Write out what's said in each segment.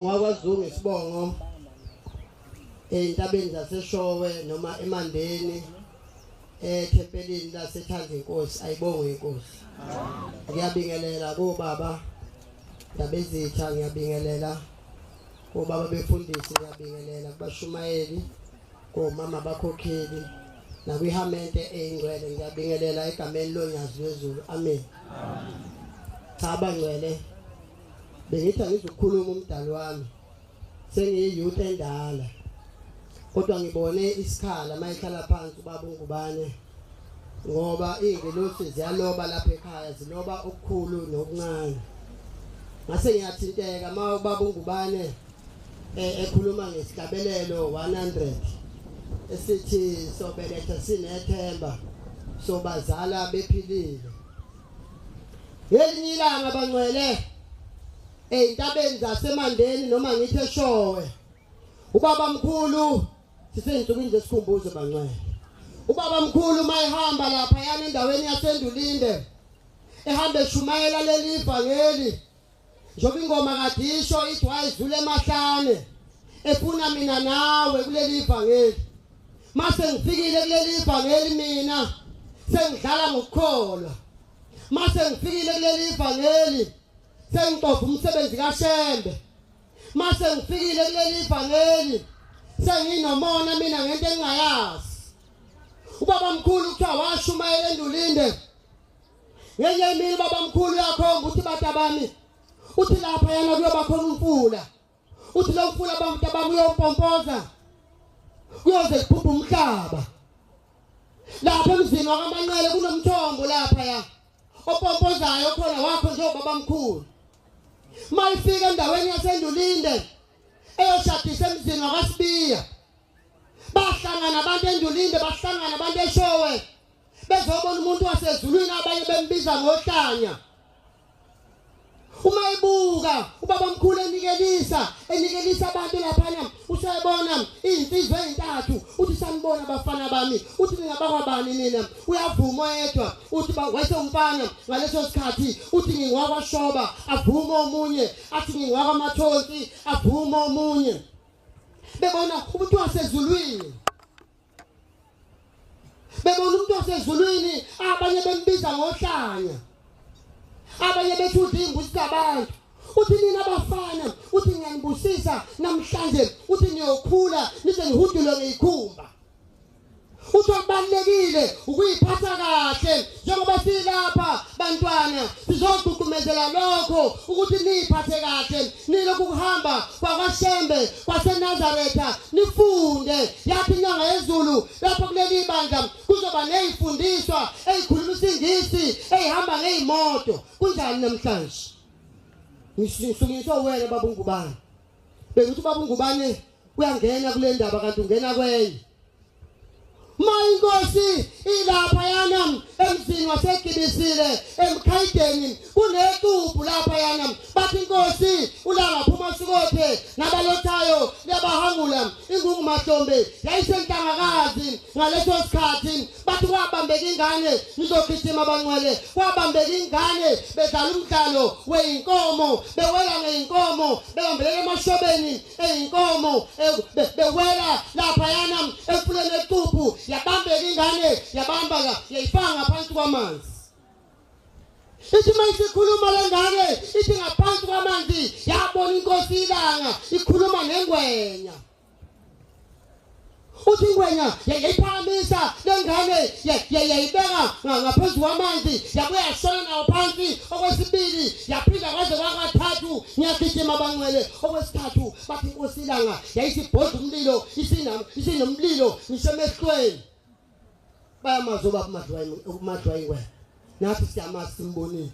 WakwaZungu isibongo ezintabeni zaseShowe noma eMandeni ethempelini laseThandinkosi ayibongwe inkosi. Ngiyabingelela kobaba Ndabezitha, ngiyabingelela kobaba befundisi, ngiyabingelela kubashumayeli, komama bakhokheli nakwihamente eyingcwele, ngiyabingelela egameni loNyazi lwezulu. Amen. Cha bangcwele, bengithi angizukukhuluma umdali wami, sengiyiyouth endala, kodwa ngibone isikhala mayihlala phansi ubaba uNgubane, ngoba iy'ngelosi ziyaloba lapha ekhaya, ziloba okukhulu nokuncane. Ngase ngiyathinteka uma ubaba uNgubane ekhuluma ngesihlabelelo 100 esithi sobeletha sinethemba, sobazala bephilile. Ngelinye ilanga bangcwele ey'ntabeni zaseMandeni noma ngithi eShowe, ubaba mkhulu, sisey'nsukwini zesikhumbuzo bangcwele, ubaba mkhulu uma ehamba laphayana endaweni yaseNdulinde ehamba eshumayela leli vangeli, njengoba ingoma kade isho ithi wayedlula emahlane efuna mina nawe kuleli vangeli. Mase ngifikile kuleli vangeli mina sengidlala ngokukholwa, mase ngifikile kuleli vangeli sengixova umsebenzi kaShembe, mase ngifikile kuleli vangeli senginomona mina ngento engingayazi. Ubaba mkhulu kuthiwa washumayela eNdulinde ngenye imini, ubaba mkhulu uyakhomba uthi batabami, uthi lapha yana kuyoba khona umfula, uthi lo mfula bantabami uyompompoza kuyoze kuphuphe umhlaba. Lapha emzini wakaManqele kunomthombo lapha ya opompozayo khona wakho njengoba mkhulu. Mayifika endaweni yaseNdulinde eyoshadisa emzini wakwaSibiya, bahlangana abantu eNdulinde, bahlangana abantu eShowe bezobona umuntu wasezulwini, abanye bembiza ngohlanya. Uma ibuka ubaba mkhulu enikelisa abantu laphana, usayibona izinsizwa ezintathu, uthi sanibona abafana bami, uthi ningabakwabani nina? Uyavuma oyedwa uthi wayesewumfana ngaleso sikhathi, uthi ngingwakwashoba, avuma omunye athi ngingwakwamathonsi, avuma omunye. Bebona umuntu wasezulwini, bebona umuntu wasezulwini, abanye bembiza ngohlanya, abanye bethi udla iy'mbuzi zabantu. Uthi nina abafana, uthi ngiyanibusisa namhlanje, uthi niyokhula nize nihudulwe ngeyikhumba. Uthi okubalulekile ukuyiphatha kahle, njengoba silapha bantwana sizogqugqumezela lokho ukuthi niyiphathe kahle, nilokhu kuhamba kwakwaShembe kwaseNazaretha nifunde. Yathi inyanga yezulu lapho kuleli bandla kuzoba ney'fundiswa ey'khuluma isiNgisi ey'hamba ngey'moto. Kunjani namhlanje? Ngisukiniswa wena baba uNgubane. Bengithi ubaba uNgubane uyangena kule ndaba kanti ungena kwenye. Ma inkosi ilapha yana emzini waseGibisile eMkhayideni, kunecubhu lapha yana, bathi inkosi uLanga phuma sikothe nabalothayo liyabahangula. Ingungu Mahlombe yayisentangakazi ngaleso sikhathi, bathi kwabambeka ingane, nizogijima bangcwele, kwabambeka ingane bedlala umdlalo weyinkomo, bewela ngeyinkomo, bebambelela emashobeni eyinkomo, bewela laphayana emfuleni ecuphu, yabambeka ingane, yabamba yayifaka ngaphansi kwamanzi. Ithi uma isikhuluma le ngane ithi ngaphansi kwamanzi yabona inkosi ilanga ikhuluma nengwenya. Uthi ingwenya yayiphakamisa le ngane yayibeka ngaphezu kwamanzi, yabuya yashona nawo phansi okwesibili, yaphinda kwaze kwakathathu. Ngiyagijima bangcwele. Okwesithathu bathi inkosi ilanga yayisibhodla umlilo, isinomlilo ngisho emehlweni. Bayamazi obaba uMadliwa ingwenya, nathi siyamazi, simbonile.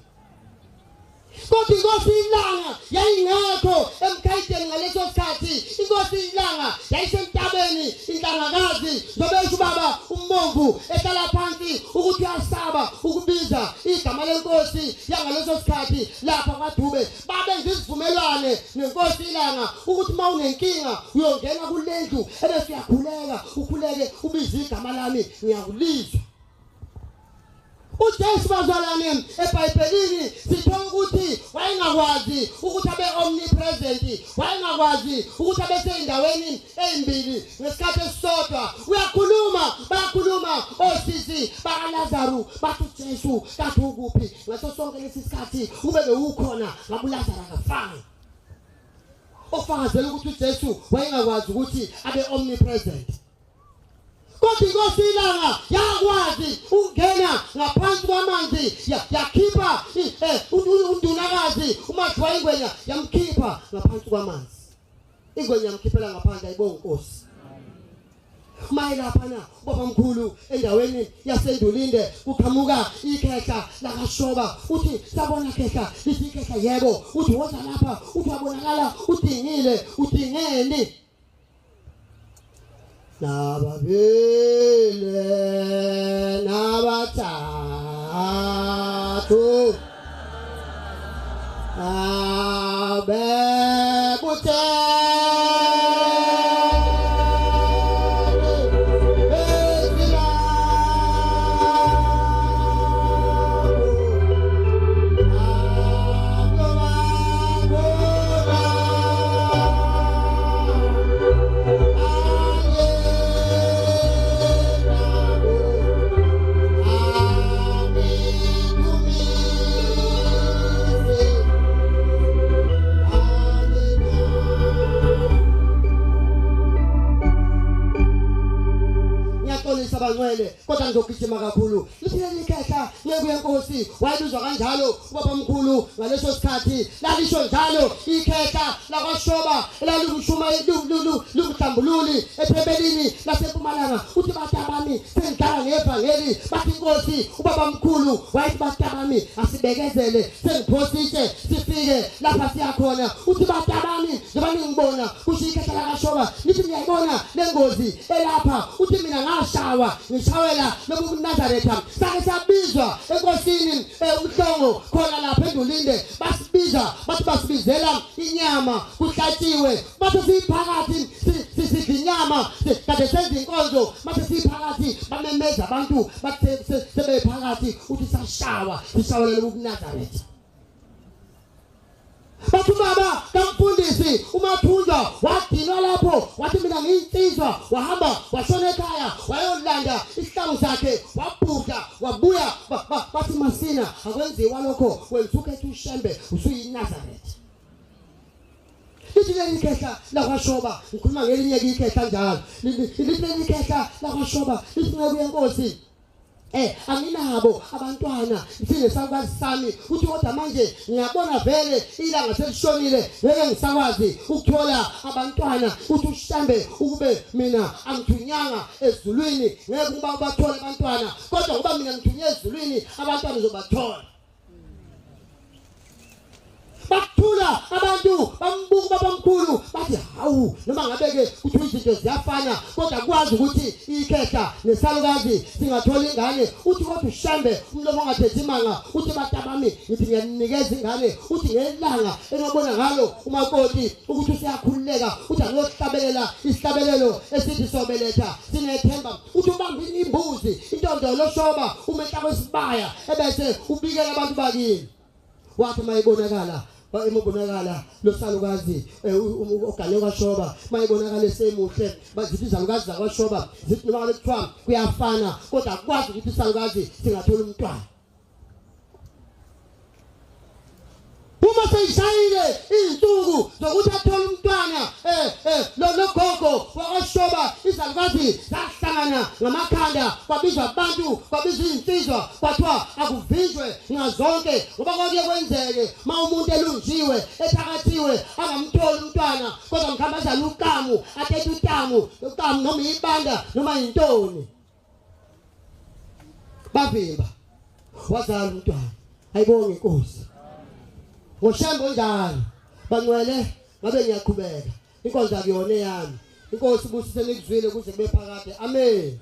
Kodwa inkosi ilanga yayingekho eMkhayideni ngaleso sikhathi. Inkosi ilanga yayisentabeni inhlangakazi, njengoba esho ubaba uMbomvu ehlala phansi ukuthi uyasaba ukubiza igama lenkosi yangaleso sikhathi lapha kwaDube. Babenza isivumelwane nenkosi ilanga ukuthi uma unenkinga uyongena kulendlu ebese uyakhuleka, ukhuleke ubize igama lami, ngiyakulizwa. uJesu bazalwane eBhayibhelini sithola ukuthi wayengakwazi ukuthi abe omnipresent, wayengakwazi ukuthi abe seyindaweni ezimbili ngesikhathi esisodwa. Uyakhuluma, bayakhuluma osisi bakaLazaru, bathi uJesu kathi ukuphi ngaso sonke lesi sikhathi, ube bewukhona ngabe uLazaru akafanga. Ofakazela ukuthi uJesu wayengakwazi ukuthi abe omnipresent. Kodwa inkosi ilanga yakwazi ukungena ngaphansi kwamanzi, yakhipha undunakazi uMathwa ingwenya, yamkhipha ngaphansi kwamanzi. Ingwenya yamkhiphela ngaphandle, ayibonga inkosi. Maye laphana ubaba mkhulu endaweni yaseNdulinde kuqhamuka ikhehla lakashoba, uthi sabona khehla, lithi ikhehla yebo, uthi woza lapha, uthi wabonakala udingile, udingeni nababili nabathathu abebuthe kodwa ngizogijima kakhulu. Lithi leli khehla nceku yenkosi wayebizwa kanjalo ubaba mkhulu ngaleso sikhathi, lalisho njalo ikhehla lakwashoba elalikushuma lukuhlambululi ethempelini lasempumalanga. Uthi batabami sengidlala ngevangeli, bathi inkosi ubaba mkhulu wayethi batabami asibekezele sengiphosishe sifike lapha siyakhona. Uthi batabami njengoba ningibona, kusho ikhehla lakashoba, nithi niyayibona lengozi elapha. Uthi mina ngashawa ngishawela lobu Nazaretha, sake sabizwa enkosini umhlongo khona lapha eNdulinde, basibiza bathi basibizela inyama kuhlatshiwe, bathi siphakathi sisidla inyama kade senza inkonzo, bathi siphakathi bamemeza abantu bathi sebephakathi, uthi sashawa sishawela lobu Nazaretha. Bathi baba kamfundisi uMathunjwa wadinwa lapho, wathi mina ngiyinsizwa, wahamba washona ekhaya wayolanda isihlangu sakhe wabhuda wabuya. Bathi masina akwenziwa lokho, wena usukhetha uShembe usuyiNazaretha. Lithi leli khehla lakwashoba, ngikhuluma ngelinye ikhehla njalo, lithi leli khehla lakwashoba lithi nceku yenkosi anginabo abantwana, sinesalukazi sami, uthi kodwa manje ngiyabona vele ilanga selishonile, ngeke ngisakwazi ukuthola abantwana. Uthi uShembe ukube mina angithunyanga ezulwini ngeke ukuba ubathole abantwana, kodwa ngoba mina ngithunywe ezulwini abantwana uzobathola. Bakuthula abantu bambuka babamkhulu bathi hawu, noma ngabe ke kuthi izinto ziyafana kodwa kwazi ukuthi ikhehla nesalukazi singathola ingane. Uthi kodwa uShembe umlomo ongathethi imanga, uthi batabami ngithi ngiyanikeza ingane. Uthi ngelanga enobona ngalo umakoti ukuthi useyakhululeka, uthi angiyohlabelela isihlabelelo esithi sobeletha sinethemba. Uthi ubamba imbuzi intondolo shoba umehla kwesibaya ebese ubikela abantu bakini. Wathi mayibonakala emobonakala losalukazi ogane kwashoba, mayibonakala esemuhle, bazithi izalukazi zakwashoba zithi noma ngabe kuthiwa kuyafana kodwa akwazi ukuthi isalukazi singathola umntwana. Uma seyishayile izinsuku zokuthi athole umntwana lo gogo wakwashoba, izalukazi zahlangana ngamakhanda, kwabizwa abantu, kwabizwa izinsizwa, kwathiwa akuvinjwe ngazonke, ngoba kwakuye kwenzeke ma umuntu elunjiwe ethakathiwe angamtholi umntwana, kodwa mhlawumbe adlale uqamu, athethe utamu uqamu noma ibanda noma yintoni. Bavimba wazala umntwana, ayibonge inkosi. NgoShembe onjalo bangcwele, ngabe ngiyaqhubeka, inkonzo akuyona eyami. Inkosi ibusise nikuzwile kuze kube phakade. Amen.